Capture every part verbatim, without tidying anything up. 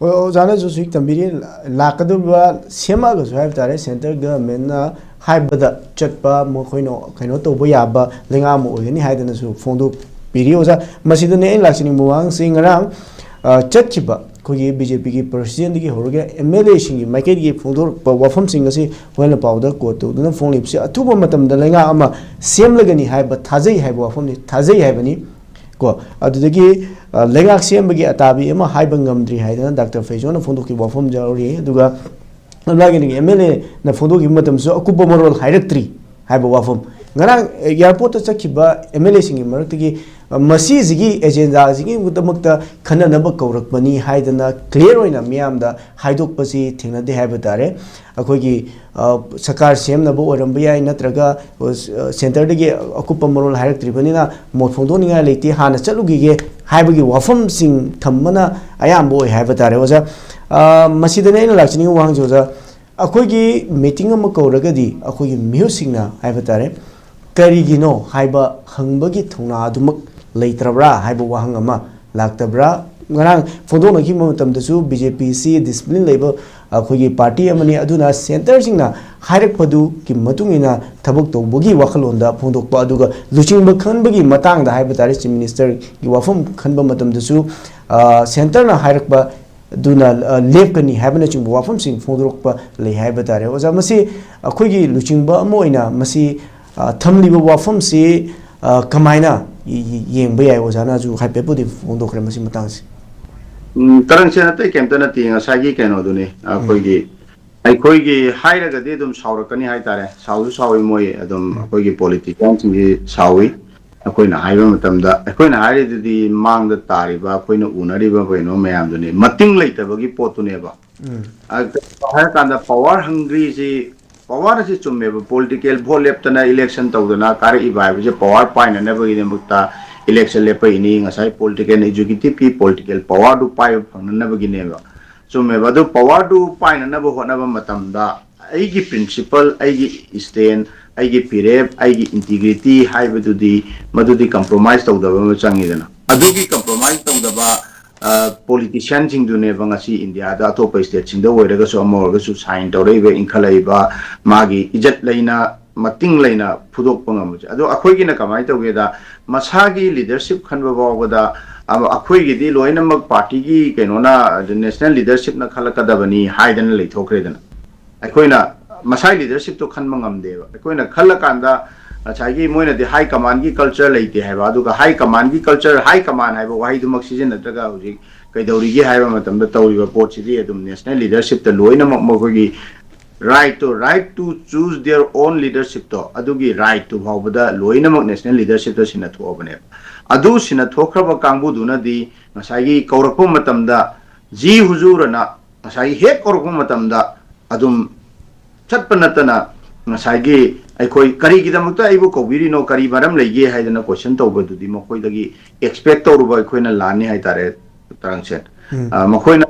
ꯍꯣꯏ, ꯑꯣꯖꯥꯅꯁꯨ ꯍꯧꯖꯤꯛ ꯇꯝꯕꯤꯔꯤ, ꯂꯥꯛꯀꯗꯧꯔꯤꯕ ꯁꯦꯝꯃꯛꯑꯒꯁꯨ ꯍꯥꯏꯕ ꯇꯥꯔꯦ, centre governmentꯅ ꯍꯥꯏꯕꯗ ꯆꯠꯄ, ꯃꯈꯣꯏꯅ ꯀꯩꯅꯣ ꯇꯧꯕ ꯌꯥꯕ ꯂꯩꯉꯥꯛ ꯑꯃ ꯑꯣꯏꯒꯅꯤ ꯍꯥꯏꯗꯅꯁꯨ ꯐꯣꯡꯗꯣꯛꯄꯤꯔꯤ꯫ ꯑꯣꯖꯥ, ꯃꯁꯤꯗꯅꯦ ꯑꯩꯅ ꯂꯥꯛꯆꯅꯤꯡꯕ ꯋꯥꯍꯪꯁꯤ, ꯉꯔꯥꯡ, ꯑ, ꯆꯠꯈꯤꯕ ꯑꯩꯈꯣꯏꯒꯤ BJPꯒꯤ presidentꯗꯒꯤ ꯍꯧꯔꯒ MLAꯁꯤꯡꯒꯤ ꯃꯥꯏꯀꯩꯗꯒꯤ ꯐꯣꯡꯗꯣꯔꯛꯄ ꯋꯥꯐꯝꯁꯤꯡ ꯑꯁꯤ ꯍꯣꯔꯦꯟ ꯄꯥꯎꯗ quote ꯇꯧꯗꯨꯅ ꯐꯣꯡꯂꯤꯕꯁꯤ, ꯑꯊꯨꯕ ꯃꯇꯝꯗ ꯂꯩꯉꯥꯛ ꯑꯃ ꯁꯦꯝꯂꯒꯅꯤ ꯍꯥꯏꯕ ꯊꯥꯖꯩ ꯍꯥꯏꯕ ꯋꯥꯐꯝꯅꯤ, ꯊꯥꯖꯩ ꯍꯥꯏꯕꯅꯤ꯫ ꯀꯣ, ꯑꯗꯨꯗꯒꯤ, ꯑ, ꯂꯩꯉꯥꯛ ꯁꯦꯝꯕꯒꯤ ꯑꯇꯥꯕꯤ ꯑꯃ ꯍꯥꯏꯕ ꯉꯝꯗ꯭ꯔꯤ ꯍꯥꯏꯗꯅ ꯗꯥꯛꯇꯔ ꯐꯩꯖꯣꯅ ꯐꯣꯡꯗꯣꯛꯈꯤꯕ ꯋꯥꯐꯝ ꯌꯥꯎꯔꯤ꯫ ꯑꯗꯨꯒ ꯂꯝꯂꯥꯏꯒꯤ MLAꯅ ꯐꯣꯡꯗꯣꯛꯈꯤꯕ ꯃꯇꯝꯗꯁꯨ ꯑꯀꯨꯞꯄ ꯃꯔꯣꯜ ꯍꯥꯏꯔꯛꯇ꯭ꯔꯤ ꯍꯥꯏꯕ ꯋꯥꯐꯝ꯫ ꯉꯔꯥꯡ, ꯑ, airportꯇ ꯆꯠꯈꯤꯕ MLAꯁꯤꯡꯒꯤ ꯃꯔꯛꯇꯒꯤ, ꯑ, ꯃꯁꯤꯁꯤꯒꯤ agendaꯁꯤꯒꯤꯗꯃꯛꯇ ꯈꯟꯅꯅꯕ ꯀꯧꯔꯛꯄꯅꯤ ꯍꯥꯏꯗꯅ clear ꯑꯣꯏꯅ ꯃꯤꯌꯥꯝꯗ ꯍꯥꯏꯗꯣꯛꯄꯁꯤ ꯊꯦꯡꯅꯗꯦ ꯍꯥꯏꯕ ꯇꯥꯔꯦ꯫ ꯑꯩꯈꯣꯏꯒꯤ, ꯑ, ꯁꯔꯀꯥꯔ ꯁꯦꯝꯅꯕ ꯑꯣꯏꯔꯝꯕ ꯌꯥꯏ, ꯅꯠꯇ꯭ꯔꯒ, ꯑ, centreꯗꯒꯤ ꯑꯀꯨꯞꯄ ꯃꯔꯣꯜ ꯍꯥꯏꯔꯛꯇ꯭ꯔꯤꯕꯅꯤꯅ ꯃꯣꯠ ꯐꯣꯡꯗꯣꯛꯅꯤꯡꯉꯥꯏ ꯂꯩꯇꯦ, ꯍꯥꯟꯅ ꯆꯠꯂꯨꯈꯤꯒꯦ ꯍꯥꯏꯕꯒꯤ ꯋꯥꯐꯝꯁꯤꯡ ꯊꯝꯕꯅ ꯑꯌꯥꯝꯕ ꯑꯣꯏ ꯍꯥꯏꯕ ꯇꯥꯔꯦ꯫ ꯑꯣꯖꯥ, ꯑ, ꯃꯁꯤꯗꯅꯤ ꯑꯩꯅ ꯂꯥꯛꯆꯅꯤꯡꯕ ꯋꯥꯍꯪꯁꯦ, ꯑꯣꯖꯥ, ꯑꯩꯈꯣꯏꯒꯤ meeting ꯑꯃ ꯀꯧꯔꯒꯗꯤ ꯑꯩꯈꯣꯏꯒꯤ ꯃꯤꯍꯨꯠꯁꯤꯡꯅ ꯍꯥꯏꯕ ꯇꯥꯔꯦ, ꯀꯔꯤꯒꯤꯅꯣ ꯍꯥꯏꯕ ꯍꯪꯕꯒꯤ ꯊꯧꯅꯥ ꯑꯗꯨꯃꯛ ꯂꯩꯇ꯭ꯔꯕ꯭ꯔꯥ ꯍꯥꯏꯕ ꯋꯥꯍꯪ ꯑꯃ ꯂꯥꯛꯇꯕ꯭ꯔꯥ? ꯉꯔꯥꯡ ꯐꯣꯡꯗꯣꯛꯅꯈꯤꯕ ꯃꯇꯝꯗꯁꯨ BJPꯁꯤ discipline ꯂꯩꯕ ꯑꯩꯈꯣꯏꯒꯤ party ꯑꯃꯅꯤ, ꯑꯗꯨꯅ centreꯁꯤꯡꯅ ꯍꯥꯏꯔꯛꯄꯗꯨꯒꯤ ꯃꯇꯨꯡ ꯏꯟꯅ ꯊꯕꯛ ꯇꯧꯕꯒꯤ ꯋꯥꯈꯜꯂꯣꯟꯗ ꯐꯣꯡꯗꯣꯛꯄ, ꯑꯗꯨꯒ ꯂꯨꯆꯤꯡꯕ ꯈꯟꯕꯒꯤ ꯃꯇꯥꯡꯗ ꯍꯥꯏꯕ ꯇꯥꯔꯦ, Chief Ministerꯒꯤ ꯋꯥꯐꯝ ꯈꯟꯕ ꯃꯇꯝꯗꯁꯨ, ꯑ, centreꯅ ꯍꯥꯏꯔꯛꯄ ꯑꯗꯨꯅ, ꯑ, ꯂꯦꯞꯀꯅꯤ ꯍꯥꯏꯕꯅꯆꯤꯡꯕ ꯋꯥꯐꯝꯁꯤꯡ ꯐꯣꯡꯗꯣꯔꯛꯄ ꯂꯩ ꯍꯥꯏꯕ ꯇꯥꯔꯦ꯫ ꯑꯣꯖꯥ, ꯃꯁꯤ ꯑꯩꯈꯣꯏꯒꯤ ꯂꯨꯆꯤꯡꯕ ꯑꯃ ꯑꯣꯏꯅ ꯃꯁꯤ, ꯑ, ꯊꯝꯂꯤꯕ ꯋꯥꯐꯝꯁꯤ, ꯑ, ꯀꯃꯥꯏꯅ ꯌꯦ-, ꯌꯦ-, ꯌꯦꯡꯕ ꯌꯥꯏ? ꯑꯣꯖꯥꯅꯁꯨ ꯍꯥꯏꯐꯦꯠꯄꯨꯗꯤ ꯐꯣꯡꯗꯣꯛꯈ꯭ꯔꯦ ꯃꯁꯤ ꯃꯇꯥꯡꯁꯤ꯫ ꯎꯝ, ꯇꯔꯪꯁꯦ ꯑꯇꯩ ꯀꯩꯝꯇ ꯅꯠꯇꯦ, ꯉꯁꯥꯏꯒꯤ ꯀꯩꯅꯣꯗꯨꯅꯤ, ꯑꯩꯈꯣꯏꯒꯤ, ꯑꯩꯈꯣꯏꯒꯤ ꯍꯥꯏꯔꯒꯗꯤ ꯑꯗꯨꯝ ꯁꯥꯎꯔꯛꯀꯅꯤ ꯍꯥꯏꯇꯥꯔꯦ, ꯁꯥꯎꯁꯨ ꯁꯥꯎꯏ ꯃꯣꯏ, ꯑꯗꯨꯝ ꯑꯩꯈꯣꯏꯒꯤ politicianꯁꯤꯡꯁꯤ ꯁꯥꯎꯏ꯫ ꯑꯩꯈꯣꯏꯅ ꯍꯥꯏꯕ ꯃꯇꯝꯗ, ꯑꯩꯈꯣꯏꯅ ꯍꯥꯏꯔꯤꯗꯨꯗꯤ ꯃꯥꯡꯗ ꯇꯥꯔꯤꯕ, ꯑꯩꯈꯣꯏꯅ ꯎꯅꯔꯤꯕ ꯀꯩꯅꯣ ꯃꯌꯥꯝꯗꯨꯅꯤ, ꯃꯇꯤꯡ ꯂꯩꯇꯕꯒꯤ ꯄꯣꯠꯇꯨꯅꯦꯕ꯫ ꯎꯝ꯫ ꯑ, ꯀꯩꯅꯣ ꯍꯥꯏꯔꯀꯥꯟꯗ power hungryꯁꯤ, power ꯑꯁꯤ ꯆꯨꯝꯃꯦꯕ, political vote ꯂꯦꯞꯇꯅ election ꯇꯧꯗꯅ ꯀꯥꯔꯛꯏꯕ ꯍꯥꯏꯕꯁꯦ power ꯄꯥꯏꯅꯅꯕꯒꯤꯗꯃꯛꯇ election ꯂꯦꯞꯄꯛꯏꯅꯤ, ꯉꯁꯥꯏ political executiveꯀꯤ political powerꯗꯨ ꯄꯥꯏꯕ ꯐꯪꯅꯅꯕꯒꯤꯅꯦꯕ꯫ ꯆꯨꯝꯃꯦꯕ, ꯑꯗꯨ powerꯗꯨ ꯄꯥꯏꯅꯅꯕ ꯍꯣꯠꯅꯕ ꯃꯇꯝꯗ ꯑꯩꯒꯤ principle, ꯑꯩꯒꯤ stand, ꯑꯩꯒꯤ ꯐꯤꯔꯦꯞ, ꯑꯩꯒꯤ integrity ꯍꯥꯏꯕꯗꯨꯗꯤ, ꯃꯗꯨꯗꯤ compromise ꯇꯧꯗꯕ ꯑꯃ ꯆꯪꯉꯤꯗꯅ꯫ ꯑꯗꯨꯒꯤ compromise ꯇꯧꯗꯕ ꯄꯣꯂꯤꯇꯤꯁꯤꯌꯥꯟꯁꯤꯡꯗꯨꯅꯦꯕ ꯉꯁꯤ ꯏꯟꯗꯤꯌꯥꯗ ꯑꯇꯣꯞꯄ ꯁ꯭ꯇꯦꯠꯁꯤꯡꯗ ꯑꯣꯏꯔꯒꯁꯨ, ꯑꯃ ꯑꯣꯏꯔꯒꯁꯨ, ꯁꯥꯏꯟ ꯇꯧꯔꯛꯏꯕ, ꯏꯟꯈꯠꯂꯛꯏꯕ, ꯃꯥꯒꯤ ꯏꯖꯠ ꯂꯩꯅ, ꯃꯇꯤꯡ ꯂꯩꯅ ꯐꯨꯗꯣꯛꯄ ꯉꯝꯕꯁꯦ꯫ ꯑꯗꯣ ꯑꯩꯈꯣꯏꯒꯤꯅ ꯀꯃꯥꯏꯅ ꯇꯧꯒꯦꯗ, ꯃꯁꯥꯒꯤ ꯂꯤꯗꯔꯁꯤꯞ ꯈꯟꯕ ꯐꯥꯎꯕꯗ, ꯑ, ꯑꯩꯈꯣꯏꯒꯤꯗꯤ ꯂꯣꯏꯅꯃꯛ ꯄꯥꯔꯇꯤꯒꯤ ꯀꯩꯅꯣꯅ, ꯅꯦꯁꯅꯦꯜ ꯂꯤꯗꯔꯁꯤꯞꯅ ꯈꯜꯂꯛꯀꯗꯕꯅꯤ ꯍꯥꯏꯗꯅ ꯂꯩꯊꯣꯛꯈ꯭ꯔꯦꯗꯅ꯫ ꯑꯩꯈꯣꯏꯅ ꯃꯁꯥꯒꯤ ꯂꯤꯗꯔꯁꯤꯞꯇꯣ ꯈꯟꯕ ꯉꯝꯗꯦꯕ꯫ ꯑꯩꯈꯣꯏꯅ ꯈꯜꯂꯀꯥꯟꯗ ꯉꯁꯥꯏꯒꯤ ꯃꯣꯏꯅꯗꯤ ꯍꯥꯏ ꯀꯃꯥꯟꯒꯤ ꯀꯜꯆꯔ ꯂꯩꯇꯦ ꯍꯥꯏꯕ, ꯑꯗꯨꯒ ꯍꯥꯏ ꯀꯃꯥꯟꯒꯤ ꯀꯜꯆꯔ, ꯍꯥꯏ ꯀꯃꯥꯟ ꯍꯥꯏꯕ ꯋꯥꯍꯩꯗꯨꯃꯛ ꯁꯤꯖꯤꯟꯅꯗ꯭ꯔꯒ ꯍꯧꯖꯤꯛ ꯀꯩꯗꯧꯔꯤꯒꯦ ꯍꯥꯏꯕ ꯃꯇꯝꯗ ꯇꯧꯔꯤꯕ ꯄꯣꯠꯁꯤꯗꯤ ꯑꯗꯨꯝ ꯅꯦꯁꯅꯦꯜ ꯂꯤꯗꯔꯁꯤꯞꯇ ꯂꯣꯏꯅꯃꯛ ꯃꯈꯣꯏꯒꯤ ꯔꯥꯏꯠꯇꯣ, right to choose their own leadershipꯇꯣ, ꯑꯗꯨꯒꯤ ꯔꯥꯏꯠꯇꯨ ꯐꯥꯎꯕꯗ ꯂꯣꯏꯅꯃꯛ ꯅꯦꯁꯅꯦꯜ ꯂꯤꯗꯔꯁꯤꯞꯇ ꯁꯤꯟꯅꯊꯣꯛꯑꯕꯅꯦꯕ꯫ ꯑꯗꯨ ꯁꯤꯟꯅꯊꯣꯛꯈ꯭ꯔꯕ ꯀꯥꯡꯕꯨꯗꯨꯅꯗꯤ ꯉꯁꯥꯏꯒꯤ ꯀꯧꯔꯛꯄ ꯃꯇꯝꯗ, "ꯖꯤ ꯍꯨꯖꯨꯔ" ꯑꯅ ꯉꯁꯥꯏꯒꯤ ꯍꯦꯛ ꯀꯧꯔꯛꯄ ꯃꯇꯝꯗ ꯑꯗꯨꯝ ꯆꯠꯄ ꯅꯠꯇꯅ, ꯉꯁꯥꯏꯒꯤ ꯑꯩꯈꯣꯏ "ꯀꯔꯤꯒꯤꯗꯃꯛꯇ ꯑꯩꯕꯨ ꯀꯧꯕꯤꯔꯤꯅꯣ, ꯀꯔꯤ ꯃꯔꯝ ꯂꯩꯒꯦ?" ꯍꯥꯏꯗꯅ ꯀꯣꯏꯁꯟ ꯇꯧꯕꯗꯨꯗꯤ ꯃꯈꯣꯏꯗꯒꯤ ꯑꯦꯛꯁꯄꯦꯛ ꯇꯧꯔꯨꯕ ꯑꯩꯈꯣꯏꯅ ꯂꯥꯟꯅꯤ ꯍꯥꯏꯇꯥꯔꯦ, ꯇꯔꯥꯡꯁꯦ꯫ ꯎꯝ꯫ ꯑ, ꯃꯈꯣꯏꯅ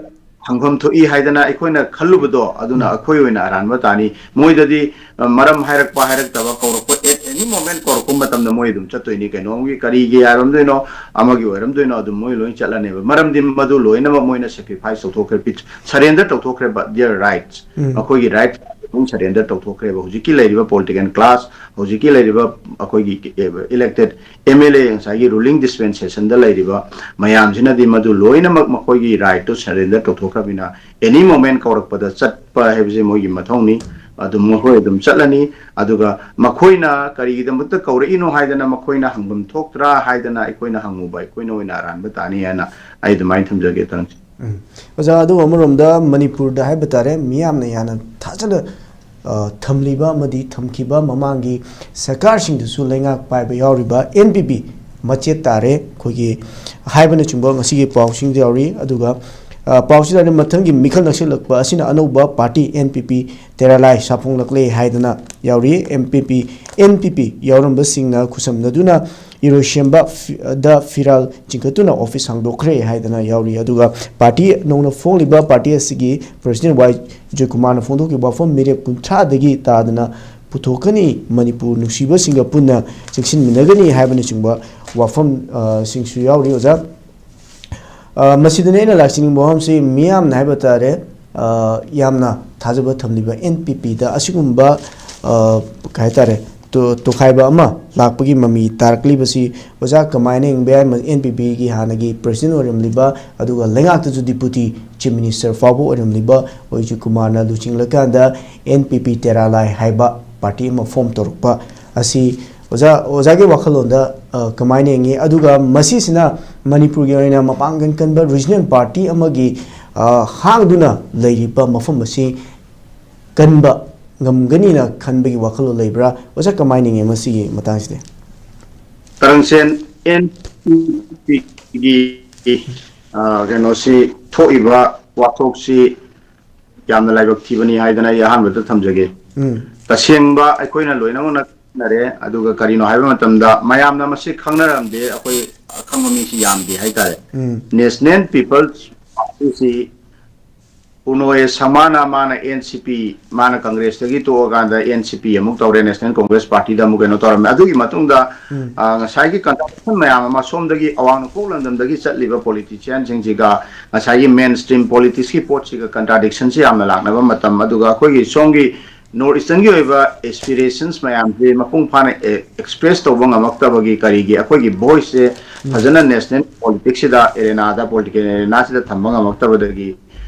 ꯍꯪꯐꯝ ꯊꯣꯛꯏ ꯍꯥꯏꯗꯅ ꯑꯩꯈꯣꯏꯅ ꯈꯜꯂꯨꯕꯗꯣ, ꯑꯗꯨꯅ ꯎꯝ꯫ ꯑꯩꯈꯣꯏ ꯑꯣꯏꯅ ꯑꯔꯥꯟꯕ ꯇꯥꯅꯤ꯫ ꯃꯣꯏꯗꯗꯤ, ꯑ, ꯃꯔꯝ ꯍꯥꯏꯔꯛꯄ ꯍꯥꯏꯔꯛꯇꯕ, ꯀꯧꯔꯛꯄ, at any moment ꯀꯧꯔꯛꯄ ꯃꯇꯝꯗ ꯃꯣꯏ ꯑꯗꯨꯝ ꯆꯠꯇꯣꯏꯅꯤ꯫ ꯀꯩꯅꯣꯝꯒꯤ, ꯀꯔꯤꯒꯤ ꯍꯥꯏꯔꯝꯗꯣꯏꯅꯣ, ꯑꯃꯒꯤ ꯑꯣꯏꯔꯝꯗꯣꯏꯅꯣ, ꯑꯗꯨꯝ ꯃꯣꯏ ꯂꯣꯏ ꯆꯠꯂꯅꯦꯕ꯫ ꯃꯔꯝꯗꯤ ꯃꯗꯨ ꯂꯣꯏꯅꯃꯛ ꯃꯣꯏꯅ ꯁꯦꯀ꯭ꯔꯤꯐꯥꯏꯁ ꯇꯧꯊꯣꯛꯈ꯭ꯔꯦ, ꯁꯔꯦꯟꯗꯔ ꯇꯧꯊꯣꯛꯈ꯭ꯔꯦꯕ, their rights꯫ ꯎꯝ꯫ ꯃꯈꯣꯏꯒꯤ ꯔꯥꯏꯠ ꯑꯗꯨꯝ ꯁꯔꯦꯟꯗꯔ ꯇꯧꯊꯣꯛꯈ꯭ꯔꯦꯕ꯫ ꯍꯧꯖꯤꯛꯀꯤ ꯂꯩꯔꯤꯕ ꯄꯣꯂꯤꯇꯤꯀꯦꯜ ꯀ꯭ꯂꯥꯁ, ꯍꯧꯖꯤꯛꯀꯤ ꯂꯩꯔꯤꯕ ꯑꯩꯈꯣꯏꯒꯤ ꯏꯂꯦꯛꯇꯦꯠ ꯑꯦꯝ ꯑꯦꯜ ꯑꯦ, ꯉꯁꯥꯏꯒꯤ ꯔꯨꯂꯤꯡ ꯗꯤꯁꯄꯦꯟꯁꯦꯁꯟꯗ ꯂꯩꯔꯤꯕ ꯃꯌꯥꯝꯁꯤꯅꯗꯤ ꯃꯗꯨ ꯂꯣꯏꯅꯃꯛ ꯃꯈꯣꯏꯒꯤ ꯔꯥꯏꯠꯇꯨ ꯁꯔꯦꯟꯗꯔ ꯇꯧꯊꯣꯛꯈ꯭ꯔꯕꯅꯤꯅ, ꯑꯦꯅꯤ ꯃꯣꯃꯦꯟ ꯀꯧꯔꯛꯄꯗ ꯆꯠꯄ ꯍꯥꯏꯕꯁꯤ ꯃꯣꯏꯒꯤ ꯃꯊꯧꯅꯤ꯫ ꯑꯗꯨꯝ ꯃꯈꯣꯏ ꯑꯗꯨꯝ ꯆꯠꯂꯅꯤ꯫ ꯑꯗꯨꯒ ꯃꯈꯣꯏꯅ ꯀꯔꯤꯒꯤꯗꯃꯛꯇ ꯀꯧꯔꯛꯏꯅꯣ ꯍꯥꯏꯗꯅ ꯃꯈꯣꯏꯅ ꯍꯪꯐꯝ ꯊꯣꯛꯇ꯭ꯔꯥ ꯍꯥꯏꯗꯅ ꯑꯩꯈꯣꯏꯅ ꯍꯪꯉꯨꯕ, ꯑꯩꯈꯣꯏꯅ ꯑꯣꯏꯅ ꯑꯔꯥꯟꯕ ꯇꯥꯅꯤ ꯍꯥꯏꯅ ꯑꯩ ꯑꯗꯨꯃꯥꯏꯅ ꯊꯝꯖꯒꯦ, ꯇꯔꯪꯁꯦ꯫ ꯎꯝ꯫ ꯑꯣꯖꯥ, ꯑꯗꯨꯒ ꯑꯃꯔꯣꯝꯗ ꯃꯅꯤꯄꯨꯔꯗ ꯍꯥꯏꯕ ꯇꯥꯔꯦ, ꯃꯤꯌꯥꯝꯅ ꯌꯥꯝꯅ ꯊꯥꯖꯅ, ꯑ, ꯊꯝꯂꯤꯕ ꯑꯃꯗꯤ ꯊꯝꯈꯤꯕ ꯃꯃꯥꯡꯒꯤ ꯁꯔꯀꯥꯔꯁꯤꯡꯗꯁꯨ ꯂꯩꯉꯥꯛ ꯄꯥꯏꯕ ꯌꯥꯎꯔꯤꯕ ꯑꯦꯟ ꯄꯤ ꯄꯤ ꯃꯆꯦꯠ ꯇꯥꯔꯦ꯫ ꯑꯩꯈꯣꯏꯒꯤ ꯍꯥꯏꯕꯅꯆꯤꯡꯕ ꯉꯁꯤꯒꯤ ꯄꯥꯎꯁꯤꯡꯗ ꯌꯥꯎꯔꯤ꯫ ꯑꯗꯨꯒ, ꯑ, ꯄꯥꯎꯁꯤꯗ ꯃꯊꯪꯒꯤ ꯃꯤꯈꯜ ꯅꯛꯁꯤꯜꯂꯛꯄ ꯑꯁꯤꯅ ꯑꯅꯧꯕ ꯄꯥꯔꯇꯤ ꯑꯦꯟ ꯄꯤ ꯄꯤ ꯇꯦꯔꯥꯂꯥꯏ ꯁꯥꯐꯣꯡꯂꯛꯂꯦ ꯍꯥꯏꯗꯅ ꯌꯥꯎꯔꯤ꯫ And P P, and P P ꯌꯥꯎꯔꯝꯕꯁꯤꯡꯅ ꯈꯨꯠꯁꯝꯅꯗꯨꯅ ꯏꯔꯣꯏꯁꯦꯝꯕ fee-, the ꯐꯤꯔꯥꯜ ꯆꯤꯡꯈꯠꯇꯨꯅ office ꯍꯥꯡꯗꯣꯛꯈ꯭ꯔꯦ ꯍꯥꯏꯗꯅ ꯌꯥꯎꯔꯤ꯫ ꯑꯗꯨꯒ ꯄꯥꯔꯇꯤ ꯅꯧꯅ ꯐꯣꯡꯂꯤꯕ ꯄꯥꯔꯇꯤ ꯑꯁꯤꯒꯤ ꯄ꯭ꯔꯁꯤꯗꯦꯟ ꯋꯥꯏ ꯖꯣꯏꯀꯨꯃꯥꯔꯅ ꯐꯣꯡꯗꯣꯛꯈꯤꯕ ꯋꯥꯐꯝ, ꯃꯤꯔꯦꯞ ꯀꯨꯟꯊ꯭ꯔꯥꯗꯒꯤ ꯇꯥꯗꯅ ꯄꯨꯊꯣꯛꯀꯅꯤ, ꯃꯅꯤꯄꯨꯔ ꯅꯨꯡꯁꯤꯕꯁꯤꯡꯒ ꯄꯨꯟꯅ ꯆꯦꯛꯁꯤꯟꯃꯤꯟꯅꯒꯅꯤ ꯍꯥꯏꯕꯅꯆꯤꯡꯕ ꯋꯥꯐꯝ, ꯑ, ꯁꯤꯡꯁꯨ ꯌꯥꯎꯔꯤ, ꯑꯣꯖꯥ꯫ ꯑ, ꯃꯁꯤꯗꯅꯤ ꯑꯩꯅ ꯂꯥꯛꯆꯅꯤꯡꯕ ꯋꯥꯐꯝꯁꯤ, ꯃꯤꯌꯥꯝꯅ ꯍꯥꯏꯕ ꯇꯥꯔꯦ, ꯑ, ꯌꯥꯝꯅ ꯊꯥꯖꯕ ꯊꯝꯂꯤꯕ ꯑꯦꯟ ꯄꯤ ꯄꯤꯗ ꯑꯁꯤꯒꯨꯝꯕ, ꯑ, ꯀꯩ ꯍꯥꯏꯇꯥꯔꯦ, ꯇꯣ-, ꯇꯣꯈꯥꯏꯕ ꯑꯃ ꯂꯥꯛꯄꯒꯤ ꯃꯃꯤ ꯇꯥꯔꯛꯂꯤꯕꯁꯤ ꯑꯣꯖꯥ ꯀꯃꯥꯏꯅ ꯌꯦꯡꯕ ꯌꯥꯏ? ꯑꯦꯟ ꯄꯤ ꯄꯤꯒꯤ ꯍꯥꯟꯅꯒꯤ ꯄ꯭ꯔꯁꯤꯗꯦꯟ ꯑꯣꯏꯔꯝꯂꯤꯕ, ꯑꯗꯨꯒ ꯂꯩꯉꯥꯛꯇꯁꯨ ꯗꯤꯄꯨꯇꯤ ꯆꯤꯐ ꯃꯤꯅꯤꯁꯇꯔ ꯐꯥꯎꯕ ꯑꯣꯏꯔꯝꯂꯤꯕ ꯑꯣꯏꯖꯨ ꯀꯨꯃꯥꯔꯅ ꯂꯨꯆꯤꯡꯂꯀꯥꯟꯗ ꯑꯦꯟ ꯄꯤ ꯄꯤ ꯇꯦꯔꯥ ꯂꯥꯏ ꯍꯥꯏꯕ ꯄꯥꯔꯇꯤ ꯑꯃ ꯐꯣꯝ ꯇꯧꯔꯛꯄ ꯑꯁꯤ ꯑꯣꯖꯥ, ꯑꯣꯖꯥꯒꯤ ꯋꯥꯈꯜꯂꯣꯟꯗ, ꯑ, ꯀꯃꯥꯏꯅ ꯌꯦꯡꯉꯤ? ꯑꯗꯨꯒ ꯃꯁꯤꯁꯤꯅ ꯃꯅꯤꯄꯨꯔꯒꯤ ꯑꯣꯏꯅ ꯃꯄꯥꯡꯒꯜ ꯀꯟꯕ ꯔꯤꯖꯅꯦꯜ ꯄꯥꯔꯇꯤ ꯑꯃꯒꯤ, ꯑ, ꯍꯥꯡꯗꯨꯅ ꯂꯩꯔꯤꯕ ꯃꯐꯝ ꯑꯁꯤ ꯀꯟꯕ ꯉꯝꯒꯅꯤꯅ ꯈꯟꯕꯒꯤ ꯋꯥꯈꯜꯂꯣꯟ ꯂꯩꯕ꯭ꯔꯥ? ꯑꯣꯖꯥ, ꯀꯃꯥꯏꯅ ꯌꯦꯡꯉꯤ ꯃꯁꯤꯒꯤ ꯃꯇꯥꯡꯁꯤꯗꯤ? ꯀꯔꯟꯁꯦꯟ, ꯑꯦꯟ ꯄꯤ ꯄꯤꯒꯤ, ꯑ, ꯀꯩꯅꯣꯁꯤ, ꯊꯣꯛꯏꯕ ꯋꯥꯊꯣꯛꯁꯤ ꯌꯥꯝꯅ ꯂꯥꯏꯕꯛ ꯊꯤꯕꯅꯤ ꯍꯥꯏꯗꯅ ꯑꯩ ꯑꯍꯥꯟꯕꯗ ꯊꯝꯖꯒꯦ꯫ ꯎꯝ, ꯇꯁꯦꯡꯕ ꯑꯩꯈꯣꯏꯅ ꯂꯣꯏꯅꯃꯛꯅ ꯈꯪꯅꯔꯦ, ꯑꯗꯨꯒ ꯀꯔꯤꯅꯣ ꯍꯥꯏꯕ ꯃꯇꯝꯗ ꯃꯌꯥꯝꯅ ꯃꯁꯤ ꯈꯪꯅꯔꯝꯗꯦ, ꯑꯩꯈꯣꯏ ꯑꯈꯪꯕ ꯃꯤꯁꯤ ꯌꯥꯝꯗꯦ ꯍꯥꯏꯇꯥꯔꯦ꯫ ꯎꯝ, ꯅꯦꯁꯅꯦꯜ ꯄꯤꯄꯜꯁ ꯄꯥꯔꯇꯤꯁꯤ ꯄꯨꯅꯣꯌꯦ ꯁꯃꯥꯅ, ꯃꯥꯅ ꯑꯦꯟ ꯁꯤ ꯄꯤ, ꯃꯥꯅ ꯀꯪꯒ꯭ꯔꯦꯁꯇꯒꯤ ꯇꯣꯛꯑꯀꯥꯟꯗ ꯑꯦꯟ ꯁꯤ ꯄꯤ ꯑꯃꯨꯛ ꯇꯧꯔꯦ, ꯅꯦꯁꯅꯦꯜ ꯀꯣꯡꯒ꯭ꯔꯦꯁ ꯄꯥꯔꯇꯤꯗ ꯑꯃꯨꯛ ꯀꯩꯅꯣ ꯇꯧꯔꯝꯃꯦ꯫ ꯑꯗꯨꯒꯤ ꯃꯇꯨꯡꯗ ꯎꯝ, ꯑ, ꯉꯁꯥꯏꯒꯤ ꯀꯟꯇ꯭ꯔꯦꯛꯁꯟ ꯃꯌꯥꯝ ꯑꯃ ꯁꯣꯝꯗꯒꯤ ꯑꯋꯥꯡ ꯅꯣꯡꯄꯣꯛ ꯂꯝꯗꯝꯗꯒꯤ ꯆꯠꯂꯤꯕ ꯄꯣꯂꯤꯇꯤꯁꯤꯌꯥꯟꯁꯤꯡꯁꯤꯒ ꯉꯁꯥꯏꯒꯤ ꯃꯦꯟ ꯁ꯭ꯇ꯭ꯔꯤꯝ ꯄꯣꯂꯤꯇꯤꯛꯁꯀꯤ ꯄꯣꯠꯁꯤꯒ ꯀꯟꯇ꯭ꯔꯥꯗꯤꯛꯁꯟꯁꯤ ꯌꯥꯝꯅ ꯂꯥꯛꯅꯕ ꯃꯇꯝ, ꯑꯗꯨꯒ ꯑꯩꯈꯣꯏꯒꯤ ꯁꯣꯝꯒꯤ ꯅꯣꯔꯠ ꯏꯁꯇꯔꯟꯒꯤ ꯑꯣꯏꯕ ꯑꯦꯁꯄꯤꯔꯦꯁꯟꯁ ꯃꯌꯥꯝꯁꯦ ꯃꯄꯨꯡ ꯐꯥꯅ ꯑꯦꯛꯁꯄ꯭ꯔꯦꯁ ꯇꯧꯕ ꯉꯝꯃꯛꯇꯕꯒꯤ, ꯀꯔꯤꯒꯤ ꯑꯩꯈꯣꯏꯒꯤ ꯚꯣꯏꯁꯁꯦ ꯐꯖꯅ ꯅꯦꯁꯅꯦꯜ ꯄꯣꯂꯤꯇꯤꯛꯁꯁꯤꯗ, ꯑꯦꯔꯦꯅꯥꯗ, ꯄꯣꯂꯤꯇꯤꯀꯦꯜ ꯑꯦꯔꯦꯅꯥꯁꯤꯗ ꯊꯝꯕ ꯉꯝꯃꯛꯇꯕꯗꯒꯤ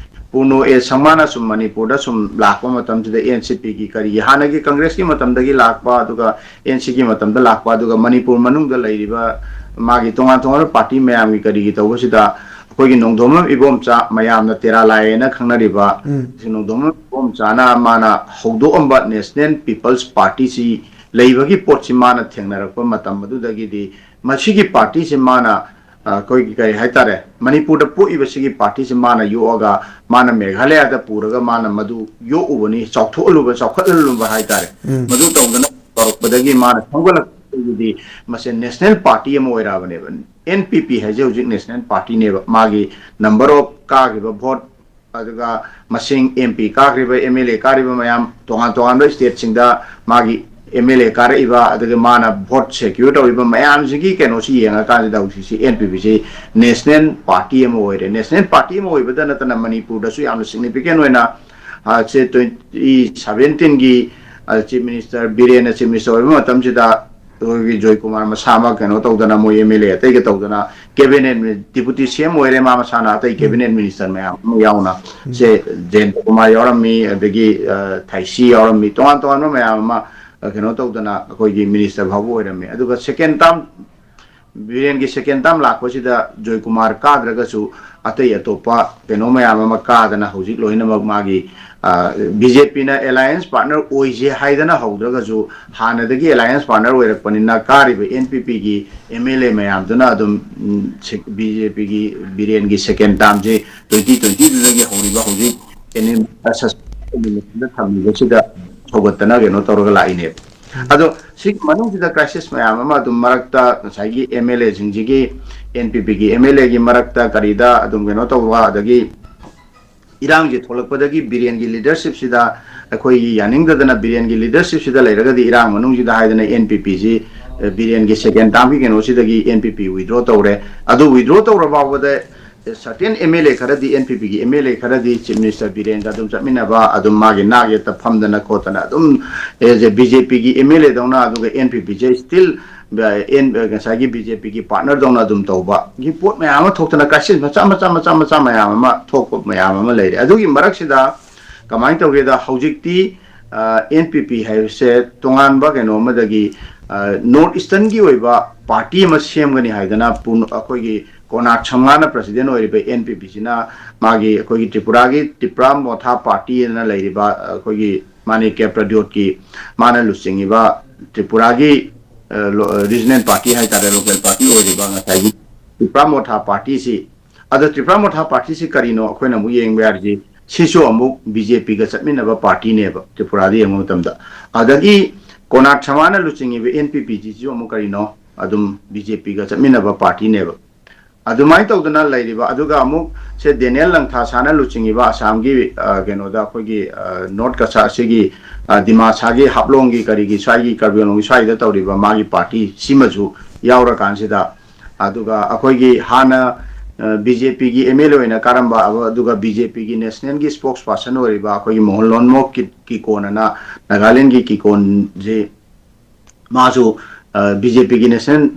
ꯄꯨꯔꯅꯣ ꯑꯦ ꯁꯪꯃꯥꯅ ꯁꯨꯝ ꯃꯅꯤꯄꯨꯔꯗ ꯁꯨꯝ ꯂꯥꯛꯄ ꯃꯇꯝꯁꯤꯗ ꯑꯦꯟ ꯁꯤ ꯄꯤꯒꯤ ꯀꯔꯤꯒꯤ ꯍꯥꯟꯅꯒꯤ ꯀꯪꯒ꯭ꯔꯦꯁꯀꯤ ꯃꯇꯝꯗꯒꯤ ꯂꯥꯛꯄ, ꯑꯗꯨꯒ ꯑꯦꯟ ꯁꯤꯒꯤ ꯃꯇꯝꯗ ꯂꯥꯛꯄ, ꯑꯗꯨꯒ ꯃꯅꯤꯄꯨꯔ ꯃꯅꯨꯡꯗ ꯂꯩꯔꯤꯕ ꯃꯥꯒꯤ ꯇꯣꯉꯥꯟ ꯇꯣꯉꯥꯟꯕ ꯄꯥꯔꯇꯤ ꯃꯌꯥꯝꯒꯤ ꯀꯔꯤꯒꯤ ꯇꯧꯕꯁꯤꯗ ꯑꯩꯈꯣꯏꯒꯤ ꯅꯣꯡꯗꯣꯝꯕꯝ ꯏꯕꯣꯝꯆꯥ, ꯃꯌꯥꯝꯅ ꯇꯦꯔꯥ ꯂꯥꯏ ꯍꯥꯏꯅ ꯈꯪꯅꯔꯤꯕ ꯎꯝ, ꯅꯣꯡꯗꯣꯝꯕꯝ ꯏꯕꯣꯝꯆꯥꯅ ꯃꯥꯅ ꯍꯧꯗꯣꯛꯑꯝꯕ ꯅꯦꯁꯅꯦꯜ ꯄꯤꯄꯜꯁ ꯄꯥꯔꯇꯤꯁꯤ ꯂꯩꯕꯒꯤ ꯄꯣꯠꯁꯤ ꯃꯥꯅ ꯊꯦꯡꯅꯔꯛꯄ ꯃꯇꯝ ꯑꯗꯨꯗꯒꯤꯗꯤ ꯃꯁꯤꯒꯤ ꯄꯥꯔꯇꯤꯁꯤ ꯃꯥꯅ, ꯑ, ꯑꯩꯈꯣꯏꯒꯤ ꯀꯔꯤ ꯍꯥꯏꯇꯥꯔꯦ, ꯃꯅꯤꯄꯨꯔꯗ ꯄꯣꯛꯏꯕꯁꯤꯒꯤ ꯄꯥꯔꯇꯤꯁꯤ ꯃꯥꯅ ꯌꯣꯛꯑꯒ ꯃꯥꯅ ꯃꯦꯘꯥꯂꯌꯥꯗ ꯄꯨꯔꯒ ꯃꯥꯅ ꯃꯗꯨ ꯌꯣꯛꯎꯕꯅꯤ, ꯆꯥꯎꯊꯣꯛꯍꯜꯂꯨꯕ, ꯆꯥꯎꯈꯠꯍꯜꯂꯨꯕ ꯍꯥꯏꯇꯥꯔꯦ꯫ ꯎꯝ, ꯃꯗꯨ ꯇꯧꯗꯅ ꯇꯧꯔꯛꯄꯗꯒꯤ ꯃꯥꯅ ꯈꯪꯒꯠꯂꯛꯄꯗꯒꯤꯗꯤ ꯃꯁꯦ ꯅꯦꯁꯅꯦꯜ ꯄꯥꯔꯇꯤ ꯑꯃ ꯑꯣꯏꯔꯛꯑꯕꯅꯦꯕ꯫ ꯑꯦꯟ ꯄꯤ ꯄꯤ ꯍꯥꯏꯁꯦ ꯍꯧꯖꯤꯛ ꯅꯦꯁꯅꯦꯜ ꯄꯥꯔꯇꯤꯅꯦꯕ꯫ ꯃꯥꯒꯤ ꯅꯝꯕꯔ ꯑꯣꯐ ꯀꯥꯈꯤꯕ ꯚꯣꯠ, ꯑꯗꯨꯒ ꯃꯁꯤꯡ, ꯑꯦꯝ ꯄꯤ ꯀꯥꯈ꯭ꯔꯤꯕ, ꯑꯦꯝ ꯑꯦꯜ ꯑꯦ ꯀꯥꯔꯤꯕ ꯃꯌꯥꯝ, ꯇꯣꯉꯥꯟ ꯇꯣꯉꯥꯟꯕ ꯁ꯭ꯇꯦꯠꯁꯤꯡꯗ ꯃꯥꯒꯤ ꯑꯦꯝ ꯑꯦꯜ ꯑꯦ ꯀꯥꯔꯛꯏꯕ, ꯑꯗꯨꯒ ꯃꯥꯅ ꯚꯣꯠ ꯁꯦꯀ꯭ꯌꯨꯔ ꯇꯧꯔꯤꯕ ꯃꯌꯥꯝꯁꯤꯒꯤ ꯀꯩꯅꯣꯁꯤ ꯌꯦꯡꯉꯀꯥꯟꯁꯤꯗ ꯍꯧꯖꯤꯛꯁꯤ ꯑꯦꯟ ꯄꯤ ꯄꯤꯁꯤ ꯅꯦꯁꯅꯦꯜ ꯄꯥꯔꯇꯤ ꯑꯃ ꯑꯣꯏꯔꯦ꯫ ꯅꯦꯁꯅꯦꯜ ꯄꯥꯔꯇꯤ ꯑꯃ ꯑꯣꯏꯕꯗ ꯅꯠꯇꯅ ꯃꯅꯤꯄꯨꯔꯗꯁꯨ ꯌꯥꯝꯅ ꯁꯤꯒꯅꯤꯐꯤꯀꯦꯟ ꯑꯣꯏꯅ, ꯑ, ꯁꯦ ꯇ꯭ꯋꯦꯟꯇꯤ ꯁꯚꯦꯟꯇꯤꯟꯒꯤ, ꯑ, ꯆꯤꯐ ꯃꯤꯅꯤꯁꯇꯔ ꯕꯤꯔꯦꯟꯅ ꯆꯤꯐ ꯃꯤꯅꯤꯁꯇꯔ ꯑꯣꯏꯕ ꯃꯇꯝꯁꯤꯗ ꯑꯩꯈꯣꯏꯒꯤ ꯖꯣꯏꯀꯨꯃꯥꯔ ꯃꯁꯥꯃꯛ ꯀꯩꯅꯣ ꯇꯧꯗꯅ, ꯃꯣꯏ ꯑꯦꯝ ꯑꯦꯜ ꯑꯦ ꯑꯇꯩꯒ ꯇꯧꯗꯅ ꯀꯦꯕꯤꯅꯦꯠ ꯃꯤ-, ꯗꯤꯄꯨꯇꯤ ꯁꯤ ꯑꯦꯝ ꯑꯣꯏꯔꯦ ꯃꯥ ꯃꯁꯥꯅ, ꯑꯇꯩ ꯀꯦꯕꯤꯅꯦꯠ ꯃꯤꯅꯤꯁꯇꯔ ꯃꯌꯥꯝ ꯑꯃ ꯌꯥꯎꯅ꯫ ꯁꯦ ꯖꯌꯟꯇ ꯀꯨꯃꯥꯔ ꯌꯥꯎꯔꯝꯃꯤ, ꯑꯗꯒꯤ, ꯑ, ꯊꯥꯏꯁꯤ ꯌꯥꯎꯔꯝꯃꯤ, ꯇꯣꯉꯥꯟ ꯇꯣꯉꯥꯟꯕ ꯃꯌꯥꯝ ꯑꯃ, ꯑ, ꯀꯩꯅꯣ ꯇꯧꯗꯅ ꯑꯩꯈꯣꯏꯒꯤ ꯃꯤꯅꯤꯁꯇꯔ ꯐꯥꯎꯕ ꯑꯣꯏꯔꯝꯃꯤ꯫ ꯑꯗꯨꯒ ꯁꯦꯀꯦꯟ ꯇꯥꯔꯝ, ꯕꯤꯔꯦꯟꯒꯤ ꯁꯦꯀꯦꯟ ꯇꯥꯔꯝ ꯂꯥꯛꯄꯁꯤꯗ ꯖꯣꯏꯀꯨꯃꯥꯔ ꯀꯥꯗ꯭ꯔꯒꯁꯨ ꯑꯇꯩ ꯑꯇꯣꯞꯄ ꯀꯩꯅꯣ ꯃꯌꯥꯝ ꯑꯃ ꯀꯥꯗꯅ ꯍꯧꯖꯤꯛ ꯂꯣꯏꯅꯃꯛ ꯃꯥꯒꯤ, ꯑ, ꯕꯤ ꯖꯦ ꯄꯤꯅ ꯑꯦꯂꯥꯏꯌꯦꯟꯁ ꯄꯥꯔꯠꯅꯔ ꯑꯣꯏꯁꯦ ꯍꯥꯏꯗꯅ ꯍꯧꯗ꯭ꯔꯒꯁꯨ ꯍꯥꯟꯅꯗꯒꯤ ꯑꯦꯂꯥꯏꯌꯦꯟꯁ ꯄꯥꯔꯠꯅꯔ ꯑꯣꯏꯔꯛꯄꯅꯤꯅ ꯀꯥꯔꯤꯕ ꯑꯦꯟ ꯄꯤ ꯄꯤꯒꯤ ꯑꯦꯝ ꯑꯦꯜ ꯑꯦ ꯃꯌꯥꯝꯗꯨꯅ ꯑꯗꯨꯝ, ꯎꯝ, ꯁꯦ-, ꯕꯤ ꯖꯦ ꯄꯤꯒꯤ ꯕꯤꯔꯦꯟꯒꯤ ꯁꯦꯀꯦꯟ ꯇꯥꯔꯝꯁꯦ ꯇ꯭ꯋꯦꯟꯇꯤ ꯇ꯭ꯋꯦꯟꯇꯤꯗꯨꯗꯒꯤ ꯍꯧꯔꯤꯕ ꯍꯧꯖꯤꯛ ꯑꯦꯟ ꯑꯦꯝ ꯑꯦꯁ ꯑꯦꯁ ꯊꯝꯃꯤꯕꯁꯤꯗ ꯁꯧꯒꯠꯇꯅ ꯀꯩꯅꯣ ꯇꯧꯔꯒ ꯂꯥꯛꯏꯅꯦꯕ꯫ ꯑꯗꯣ ꯁꯤꯒꯤ ꯃꯅꯨꯡꯁꯤꯗ ꯀ꯭ꯔꯥꯏꯁꯤꯁ ꯃꯌꯥꯝ ꯑꯃ ꯑꯗꯨꯝ ꯃꯔꯛꯇ ꯉꯁꯥꯏꯒꯤ ꯑꯦꯝ ꯑꯦꯜ ꯑꯦꯁꯤꯡꯁꯤꯒꯤ, ꯑꯦꯟ ꯄꯤ ꯄꯤꯒꯤ ꯑꯦꯝ ꯑꯦꯜ ꯑꯦꯒꯤ ꯃꯔꯛꯇ ꯀꯔꯤꯗ ꯑꯗꯨꯝ ꯀꯩꯅꯣ ꯇꯧꯕ, ꯑꯗꯒꯤ ꯏꯔꯥꯡꯁꯦ ꯊꯣꯛꯂꯛꯄꯗꯒꯤ ꯕꯤꯔꯦꯟꯒꯤ ꯂꯤꯗꯔꯁꯤꯞꯁꯤꯗ ꯑꯩꯈꯣꯏꯒꯤ ꯌꯥꯅꯤꯡꯗꯗꯅ ꯕꯤꯔꯦꯟꯒꯤ ꯂꯤꯗꯔꯁꯤꯞꯁꯤꯗ ꯂꯩꯔꯒꯗꯤ ꯏꯔꯥꯡ ꯃꯅꯨꯡꯁꯤꯗ ꯍꯥꯏꯗꯅ ꯑꯦꯟ ꯄꯤ ꯄꯤꯁꯤ, ꯑ, ꯕꯤꯔꯦꯟꯒꯤ ꯁꯦꯀꯦꯟ ꯇꯥꯔꯝꯒꯤ ꯀꯩꯅꯣꯁꯤꯗꯒꯤ ꯑꯦꯟ ꯄꯤ ꯄꯤ ꯋꯤꯗ꯭ꯔꯣ ꯇꯧꯔꯦ꯫ ꯑꯗꯨ ꯋꯤꯗ꯭ꯔꯣ ꯇꯧꯔ ꯐꯥꯎꯕꯗ ꯁꯔꯇꯦꯟ ꯑꯦꯝ ꯑꯦꯜ ꯑꯦ ꯈꯔꯗꯤ, ꯑꯦꯟ ꯄꯤ ꯄꯤꯒꯤ ꯑꯦꯝ ꯑꯦꯜ ꯑꯦ ꯈꯔꯗꯤ ꯆꯤꯐ ꯃꯤꯅꯤꯁꯇꯔ ꯕꯤꯔꯦꯟꯒ ꯑꯗꯨꯝ ꯆꯠꯃꯤꯟꯅꯕ, ꯑꯗꯨꯝ ꯃꯥꯒꯤ ꯅꯥꯛ ꯌꯦꯠꯇ ꯐꯝꯗꯅ ꯈꯣꯠꯇꯅ ꯑꯗꯨꯝ, ꯑꯦ, ꯕꯤ ꯖꯦ ꯄꯤꯒꯤ ꯑꯦꯝ ꯑꯦꯜ ꯑꯦꯗꯧꯅ, ꯑꯗꯨꯒ ꯑꯦꯟ ꯄꯤ ꯄꯤꯁꯦ ꯁ꯭ꯇꯤꯜ ꯑꯦꯟ-, ꯉꯁꯥꯏꯒꯤ ꯕꯤ ꯖꯦ ꯄꯤꯒꯤ ꯄꯥꯔꯠꯅꯔꯗꯧꯅ ꯑꯗꯨꯝ ꯇꯧꯕꯒꯤ ꯄꯣꯠ ꯃꯌꯥꯝ ꯑꯃ ꯊꯣꯛꯇꯅ, ꯀ꯭ꯔꯥꯏꯁꯤꯁ ꯃꯆꯥ ꯃꯆꯥ ꯃꯆꯥ ꯃꯆꯥ ꯃꯌꯥꯝ ꯑꯃ ꯊꯣꯛꯄ ꯃꯌꯥꯝ ꯑꯃ ꯂꯩꯔꯦ꯫ ꯑꯗꯨꯒꯤ ꯃꯔꯛꯁꯤꯗ ꯀꯃꯥꯏꯅ ꯇꯧꯒꯦꯗ, ꯍꯧꯖꯤꯛꯇꯤ, ꯑ, ꯑꯦꯟ ꯄꯤ ꯄꯤ ꯍꯥꯏꯕꯁꯦ ꯇꯣꯉꯥꯟꯕ ꯀꯩꯅꯣ ꯑꯃꯗꯒꯤ, ꯑ, ꯅꯣꯔꯠ ꯏꯁꯇꯔꯟꯒꯤ ꯑꯣꯏꯕ ꯄꯥꯔꯇꯤ ꯑꯃ ꯁꯦꯝꯒꯅꯤ ꯍꯥꯏꯗꯅ ꯄꯨ-, ꯑꯩꯈꯣꯏꯒꯤ ꯀꯣꯅꯥꯔꯛ ꯁꯝꯉꯥꯅ ꯄ꯭ꯔꯁꯤꯗꯦꯟ ꯑꯣꯏꯔꯤꯕ ꯑꯦꯟ ꯄꯤ ꯄꯤꯁꯤꯅ ꯃꯥꯒꯤ ꯑꯩꯈꯣꯏꯒꯤ ꯇ꯭ꯔꯤꯄꯨꯔꯥꯒꯤ ꯇꯤꯄ꯭ꯔꯥ ꯃꯣꯊꯥ ꯄꯥꯔꯇꯤ ꯑꯅ ꯂꯩꯔꯤꯕ ꯑꯩꯈꯣꯏꯒꯤ ꯃꯥꯅꯤꯀ꯭ꯌ ꯄ꯭ꯔꯗ꯭ꯌꯣꯠꯀꯤ ꯃꯥꯅ ꯂꯨꯆꯤꯡꯉꯤꯕ ꯇ꯭ꯔꯤꯄꯨꯔꯥꯒꯤ, ꯑ, ꯂꯣ-, ꯑ, ꯔꯤꯖꯅꯦꯜ ꯄꯥꯔꯇꯤ ꯍꯥꯏꯇꯥꯔꯦ, ꯂꯣꯀꯦꯜ ꯄꯥꯔꯇꯤ ꯑꯣꯏꯔꯤꯕ ꯉꯁꯥꯏꯒꯤ ꯇ꯭ꯔꯤꯄ꯭ꯔꯥ ꯃꯣꯊꯥ ꯄꯥꯔꯇꯤꯁꯤ꯫ ꯑꯗꯣ ꯇ꯭ꯔꯤꯄ꯭ꯔꯥ ꯃꯣꯊꯥ ꯄꯥꯔꯇꯤꯁꯤ ꯀꯔꯤꯅꯣ ꯑꯩꯈꯣꯏꯅ ꯑꯃꯨꯛ ꯌꯦꯡꯕ ꯌꯥꯔꯤꯁꯤ, ꯁꯤꯁꯨ ꯑꯃꯨꯛ ꯕꯤ ꯖꯦ ꯄꯤꯒ ꯆꯠꯃꯤꯟꯅꯕ ꯄꯥꯔꯇꯤꯅꯦꯕ ꯇ꯭ꯔꯤꯄꯨꯔꯥꯗ ꯌꯦꯡꯕ ꯃꯇꯝꯗ꯫ ꯑꯗꯒꯤ ꯀꯣꯅꯥꯔꯛ ꯁꯝꯉꯥꯅ ꯂꯨꯆꯤꯡꯉꯤꯕ ꯑꯦꯟ ꯄꯤ ꯄꯤꯁꯤꯁꯨ ꯑꯃꯨꯛ ꯀꯔꯤꯅꯣ, ꯑꯗꯨꯝ ꯕꯤ ꯖꯦ ꯄꯤꯒ ꯆꯠꯃꯤꯟꯅꯕ ꯄꯥꯔꯇꯤꯅꯦꯕ꯫ ꯑꯗꯨꯃꯥꯏꯅ ꯇꯧꯗꯅ ꯂꯩꯔꯤꯕ, ꯑꯗꯨꯒ ꯑꯃꯨꯛ ꯁꯦ ꯗꯦꯅꯤꯌꯦꯜ ꯂꯪꯊꯥꯁꯥꯅ ꯂꯨꯆꯤꯡꯉꯤꯕ ꯑꯁꯥꯝꯒꯤ, ꯑ, ꯀꯩꯅꯣꯗ ꯑꯩꯈꯣꯏꯒꯤ, ꯑ, ꯅꯣꯔꯠ ꯀꯁꯥꯔ ꯑꯁꯤꯒꯤ, ꯑ, ꯗꯤꯃꯥꯁꯥꯒꯤ ꯍꯥꯞꯂꯣꯡꯒꯤ ꯀꯔꯤꯒꯤ ꯁ꯭ꯋꯥꯏꯒꯤ ꯀꯥꯔꯕꯤ ꯑꯪꯂꯣꯡꯒꯤ ꯁ꯭ꯋꯥꯏꯗ ꯇꯧꯔꯤꯕ ꯃꯥꯒꯤ ꯄꯥꯔꯇꯤ ꯁꯤꯃꯁꯨ ꯌꯥꯎꯔꯀꯥꯟꯁꯤꯗ, ꯑꯗꯨꯒ ꯑꯩꯈꯣꯏꯒꯤ ꯍꯥꯟꯅ, ꯑ, ꯕꯤ ꯖꯦ ꯄꯤꯒꯤ ꯑꯦꯝ ꯑꯦꯜ ꯑꯦ ꯑꯣꯏꯅ ꯀꯥꯔꯝꯕ, ꯑꯗꯨꯒ ꯕꯤ ꯖꯦ ꯄꯤꯒꯤ ꯅꯦꯁꯅꯦꯜꯒꯤ ꯁ꯭ꯄꯣꯛꯁ ꯄꯥꯔꯁꯟ ꯑꯣꯏꯔꯤꯕ ꯑꯩꯈꯣꯏꯒꯤ ꯃꯣꯍꯟꯂꯥꯜ ꯃꯣ ꯀꯤ-, ꯀꯤꯀꯣꯟ ꯑꯅ ꯅꯥꯒꯥꯂꯦꯟꯒꯤ ꯀꯤꯀꯣꯟꯁꯤ ꯃꯥꯁꯨ, ꯑ, ꯕꯤ ꯖꯦ ꯄꯤꯒꯤ ꯅꯦꯁꯅꯦꯜ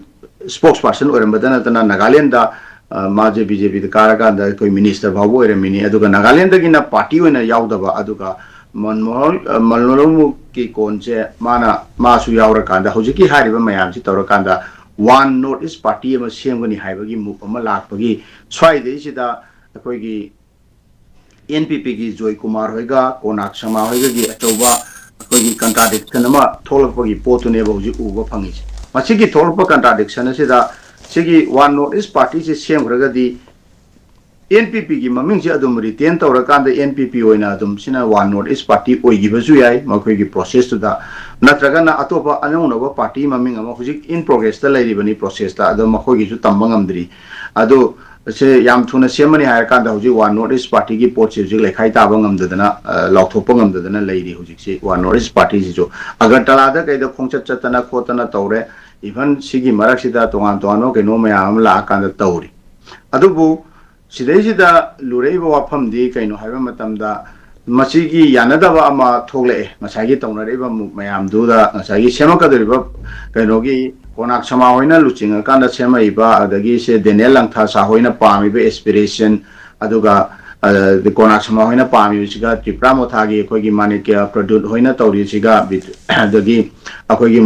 ꯁ꯭ꯄꯣꯛꯁ ꯄꯥꯔꯁꯟ ꯑꯣꯏꯔꯝꯕꯗ ꯅꯠꯇꯅ ꯅꯥꯒꯥꯂꯦꯟꯗ, ꯑ, ꯃꯥꯁꯦ ꯕꯤ ꯖꯦ ꯄꯤꯗ ꯀꯥꯔꯀꯥꯟꯗ ꯑꯩꯈꯣꯏ ꯃꯤꯅꯤꯁꯇꯔ ꯐꯥꯎꯕ ꯑꯣꯏꯔꯝꯃꯤꯅꯤ꯫ ꯑꯗꯨꯒ ꯅꯥꯒꯥꯂꯦꯟꯗꯒꯤꯅ ꯄꯥꯔꯇꯤ ꯑꯣꯏꯅ ꯌꯥꯎꯗꯕ, ꯑꯗꯨꯒ ꯃꯣꯍꯟ-, ꯑ, ꯃꯣꯍꯟꯂꯥꯜ ꯃꯣ ꯀꯤꯀꯣꯟꯁꯦ ꯃꯥꯅ, ꯃꯥꯁꯨ ꯌꯥꯎꯔꯀꯥꯟꯗ ꯍꯧꯖꯤꯛꯀꯤ ꯍꯥꯏꯔꯤꯕ ꯃꯌꯥꯝꯁꯤ ꯇꯧꯔꯀꯥꯟꯗ ꯋꯥꯟ ꯅꯣꯔꯠ ꯏꯁ ꯄꯥꯔꯇꯤ ꯑꯃ ꯁꯦꯝꯒꯅꯤ ꯍꯥꯏꯕꯒꯤ ꯃꯨꯞ ꯑꯃ ꯂꯥꯛꯄꯒꯤ ꯁ꯭ꯋꯥꯏꯗꯩꯁꯤꯗ ꯑꯩꯈꯣꯏꯒꯤ ꯑꯦꯟ ꯄꯤ ꯄꯤꯒꯤ ꯖꯣꯏꯀꯨꯃꯥꯔ ꯍꯣꯏꯒ ꯀꯣꯅꯥꯛ ꯁꯃꯥ ꯍꯣꯏꯒꯒꯤ ꯑꯆꯧꯕ ꯑꯩꯈꯣꯏꯒꯤ ꯀꯟꯇ꯭ꯔꯥꯗꯤꯛꯁꯟ ꯑꯃ ꯊꯣꯛꯂꯛꯄꯒꯤ ꯄꯣꯠꯇꯨꯅꯦꯕ ꯍꯧꯖꯤꯛ ꯎꯕ ꯐꯪꯉꯤꯁꯦ꯫ ꯃꯁꯤꯒꯤ ꯊꯣꯛꯂꯛꯄ ꯀꯟꯇ꯭ꯔꯥꯗꯤꯛꯁꯟ ꯑꯁꯤꯗ ꯁꯤꯒꯤ ꯋꯥꯟ ꯅꯣꯔꯠ ꯏꯁ ꯄꯥꯔꯇꯤꯁꯤ ꯁꯦꯝꯈ꯭ꯔꯒꯗꯤ ꯑꯦꯟ ꯄꯤ ꯄꯤꯒꯤ ꯃꯃꯤꯡꯁꯤ ꯑꯗꯨꯝ ꯔꯤꯇꯦꯟ ꯇꯧꯔꯀꯥꯟꯗ ꯑꯦꯟ ꯄꯤ ꯄꯤ ꯑꯣꯏꯅ ꯑꯗꯨꯝ ꯁꯤꯅ ꯋꯥꯟ ꯅꯣꯔꯠ ꯏꯁ ꯄꯥꯔꯇꯤ ꯑꯣꯏꯈꯤꯕꯁꯨ ꯌꯥꯏ ꯃꯈꯣꯏꯒꯤ ꯄ꯭ꯔꯣꯁꯦꯁꯇꯨꯗ, ꯅꯠꯇ꯭ꯔꯒꯅ ꯑꯇꯣꯞꯄ ꯑꯅꯧꯅꯧꯕ ꯄꯥꯔꯇꯤ ꯃꯃꯤꯡ ꯑꯃ ꯍꯧꯖꯤꯛ ꯏꯟ ꯄ꯭ꯔꯣꯒ꯭ꯔꯦꯁꯇ ꯂꯩꯔꯤꯕꯅꯤ, ꯄ꯭ꯔꯣꯁꯦꯁꯇ, ꯑꯗꯣ ꯃꯈꯣꯏꯒꯤꯁꯨ ꯇꯝꯕ ꯉꯝꯗ꯭ꯔꯤ꯫ ꯑꯗꯨ ꯁꯦ ꯌꯥꯝ ꯊꯨꯅ ꯁꯦꯝꯃꯅꯤ ꯍꯥꯏꯔ ꯀꯥꯟꯗ ꯍꯧꯖꯤꯛ ꯋꯥꯟ ꯅꯣꯔꯠ ꯏꯁ ꯄꯥꯔꯇꯤꯒꯤ ꯄꯣꯠꯁꯤ ꯍꯧꯖꯤꯛ ꯂꯩꯈꯥꯏ ꯇꯥꯕ ꯉꯝꯗꯗꯅ, ꯑ, ꯂꯥꯎꯊꯣꯛꯄ ꯉꯝꯗꯗꯅ ꯂꯩꯔꯤ ꯍꯧꯖꯤꯛꯁꯤ ꯋꯥꯟ ꯅꯣꯔꯠ ꯏꯁ ꯄꯥꯔꯇꯤꯁꯤꯁꯨ꯫ ꯑꯒꯔꯇꯂꯥꯗ ꯀꯩꯗ ꯈꯣꯡꯆꯠ ꯆꯠꯇꯅ ꯈꯣꯠꯇꯅ ꯇꯧꯔꯦ꯫ ꯏꯚꯟ ꯁꯤꯒꯤ ꯃꯔꯛꯁꯤꯗ ꯇꯣꯉꯥꯟ ꯇꯣꯉꯥꯟꯕ ꯀꯩꯅꯣ ꯃꯌꯥꯝ ꯑꯃ ꯂꯥꯛꯑꯀꯥꯟꯗ ꯇꯧꯔꯤ꯫ ꯑꯗꯨꯕꯨ ꯁꯤꯗꯩꯁꯤꯗ ꯂꯨꯔꯛꯏꯕ ꯋꯥꯐꯝꯗꯤ ꯀꯩꯅꯣ ꯍꯥꯏꯕ ꯃꯇꯝꯗ, ꯃꯁꯤꯒꯤ ꯌꯥꯅꯗꯕ ꯑꯃ ꯊꯣꯛꯂꯛꯑꯦ꯫ ꯉꯁꯥꯏꯒꯤ ꯇꯧꯅꯔꯛꯏꯕ ꯃꯨꯞ ꯃꯌꯥꯝꯗꯨꯗ, ꯉꯁꯥꯏꯒꯤ ꯁꯦꯝꯃꯛꯀꯗꯧꯔꯤꯕ ꯀꯩꯅꯣꯒꯤ ꯀꯣꯅꯥꯛ ꯁꯃꯥ ꯍꯣꯏꯅ ꯂꯨꯆꯤꯡꯉꯀꯥꯟꯗ ꯁꯦꯝꯃꯛꯏꯕ, ꯑꯗꯒꯤ ꯁꯦ ꯗꯦꯅꯤꯌꯦꯜ ꯂꯪꯊꯥꯁꯥ ꯍꯣꯏꯅ ꯄꯥꯝꯃꯤꯕ ꯑꯦꯁꯄꯤꯔꯦꯁꯟ, ꯑꯗꯨꯒ, ꯑ, ꯀꯣꯅꯥꯛ ꯁꯃꯥ ꯍꯣꯏꯅ ꯄꯥꯝꯃꯤꯕꯁꯤꯒ ꯇ꯭ꯔꯤꯄ꯭ꯔꯥ ꯃꯣꯊꯥꯒꯤ ꯑꯩꯈꯣꯏꯒꯤ ꯃꯥꯅꯤꯀ꯭ꯌ ꯄ꯭ꯔꯗꯨꯠ ꯍꯣꯏꯅ ꯇꯧꯔꯤꯁꯤꯒ, ꯕꯤ-, ꯑꯗꯒꯤ ꯑꯩꯈꯣꯏꯒꯤ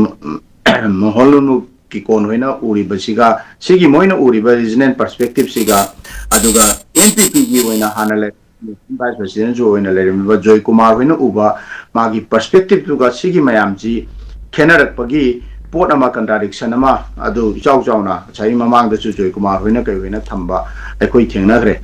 ꯃꯣꯍꯟꯂꯥꯜ ꯀꯤꯀꯣꯟ ꯍꯣꯏꯅ ꯎꯔꯤꯕꯁꯤꯒ, ꯁꯤꯒꯤ ꯃꯣꯏꯅ ꯎꯔꯤꯕ ꯔꯤꯖꯅꯦꯜ ꯄꯔꯁꯄꯦꯛꯇꯤꯞꯁꯤꯒ, ꯑꯗꯨꯒ ꯑꯦꯟ ꯄꯤ ꯄꯤꯒꯤ ꯑꯣꯏꯅ ꯍꯥꯟꯅ ꯂꯩ-, ꯚꯥꯏꯁ ꯄ꯭ꯔꯁꯤꯗꯦꯟꯁꯨ ꯑꯣꯏꯅ ꯂꯩꯔꯝꯃꯤꯕ ꯖꯣꯏ ꯀꯨꯃꯥꯔ ꯍꯣꯏꯅ ꯎꯕ ꯃꯥꯒꯤ ꯄꯔꯁꯄꯦꯛꯇꯤꯞꯇꯨꯒ ꯁꯤꯒꯤ ꯃꯌꯥꯝꯁꯤ ꯈꯦꯠꯅꯔꯛꯄꯒꯤ ꯄꯣꯠ ꯑꯃ, ꯀꯟꯇ꯭ꯔꯥꯗꯤꯛꯁꯟ ꯑꯃ ꯑꯗꯨ ꯏꯆꯥꯎ ꯆꯥꯎꯅ ꯉꯁꯥꯏꯒꯤ ꯃꯃꯥꯡꯗꯁꯨ ꯖꯣꯏ ꯀꯨꯃꯥꯔ ꯍꯣꯏꯅ ꯀꯩ ꯍꯣꯏꯅ ꯊꯝꯕ ꯑꯩꯈꯣꯏ ꯊꯦꯡꯅꯈ꯭ꯔꯦ꯫